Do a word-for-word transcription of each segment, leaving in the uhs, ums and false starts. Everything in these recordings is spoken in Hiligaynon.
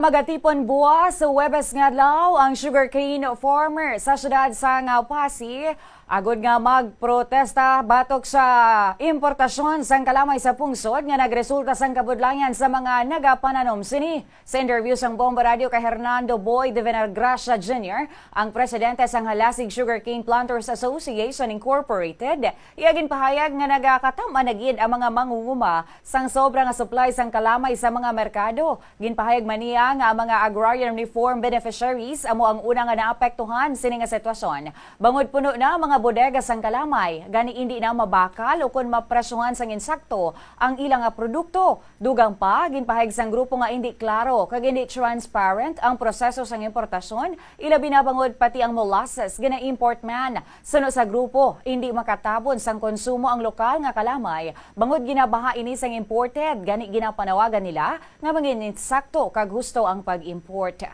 Magatipon buwas sa Huwebes nga adlaw ang sugarcane farmer sa siyudad sang Passi, agod nga magprotesta batok sa importasyon sang kalamay sa pungsod nga nagresulta sang kabudlayan sa mga nagapananom sini. Sa interview sang Bombo Radio kay Hernando Boy de Venegracia Junior, ang presidente sang Halasig Sugarcane Planters Association Incorporated, iya ginpahayag nga nagakatama na gid ang mga mangunguma sang sobra nga supply sang kalamay sa mga merkado. Ginpahayag man niya nga ang mga agrarian reform beneficiaries amo ang una nga naapektuhan sini nga sitwasyon, bangod puno na ang mga bodega sang kalamay, gani indi na mabakal ukon mapresyohan sang insakto ang ila nga produkto. Dugang pa, ginpahayag sang grupo nga indi klaro kag indi transparent ang proseso sang importasyon, ilabi na bangod pati ang molasses gina-import man. Suno sa grupo, indi makatabon sang konsumo ang lokal nga kalamay, bangod ginabaha ini sang imported, gani ginapanawagan nila nga mangin insakto kag husto ang pag-import.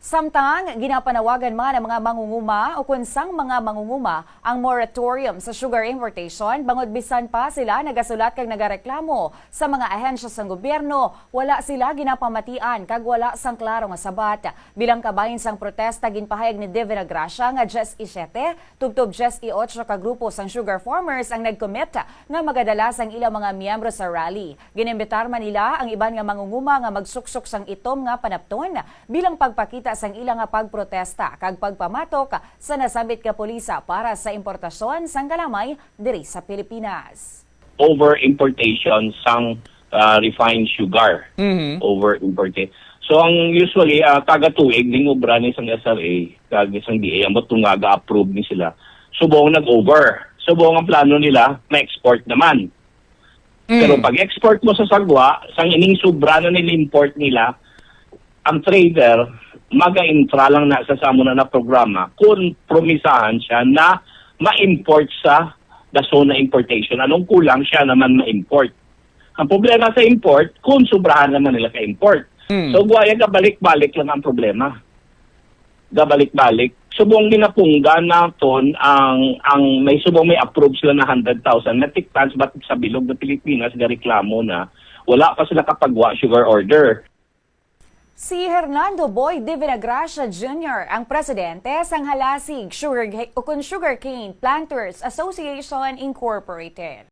Samtang ginapanawagan man ang mga mangunguma ukon sang mga mangunguma ang moratorium sa sugar importation, bangod bisan pa sila nagasulat kag nagareklamo sa mga ahensya sang gobyerno, wala sila ginapamatian kag wala sang klaro nga sabat. Bilang kabahin sang protesta, ginpahayag ni De Venegracia nga diyes-i-siyete tubtob diyes-i-otso ka grupo sang sugar farmers ang nag-commit nga magadala sang ilang mga miyembro sa rally. Ginimbitar man nila ang iban nga mangunguma nga magsuksok sang itom nga panapton bilang pagpakita sang ila nga pagprotesta kag pagpamatok sa nasambit nga polisa para sa importasyon sang kalamay diri sa Pilipinas. Over importation sang ah, refined sugar. Mhm. Over importation. So ang usually ah, kada tuig ning obra ni sang S R A kag sang D A ambot nga ga-approve ni sila. Subong nag-over. Subong ang plano nila, ma-export naman. Pero Mm. pag-export mo sa sagwa, sang ining sobra na nila import nila, ang trader maga-intra lang na sa samo na na programa kung promisahan siya na ma-import sa the zone na importation. Anong kulang siya naman ma-import? Ang problema sa import, kung sobrahan naman nila ka-import. Mm. So, guwaya gabalik-balik lang ang problema. Gabalik-balik. Subong ginapunggan naton ang ang may subong may approve sila na hundred thousand metric tons, but sa bilog na Pilipinas gareklamo na wala pa sila kapagwa sugar order. Si Hernando Boy de Venegracia Junior ang presidente sang Halasig Sugar, ukon Sugarcane Planters Association Incorporated.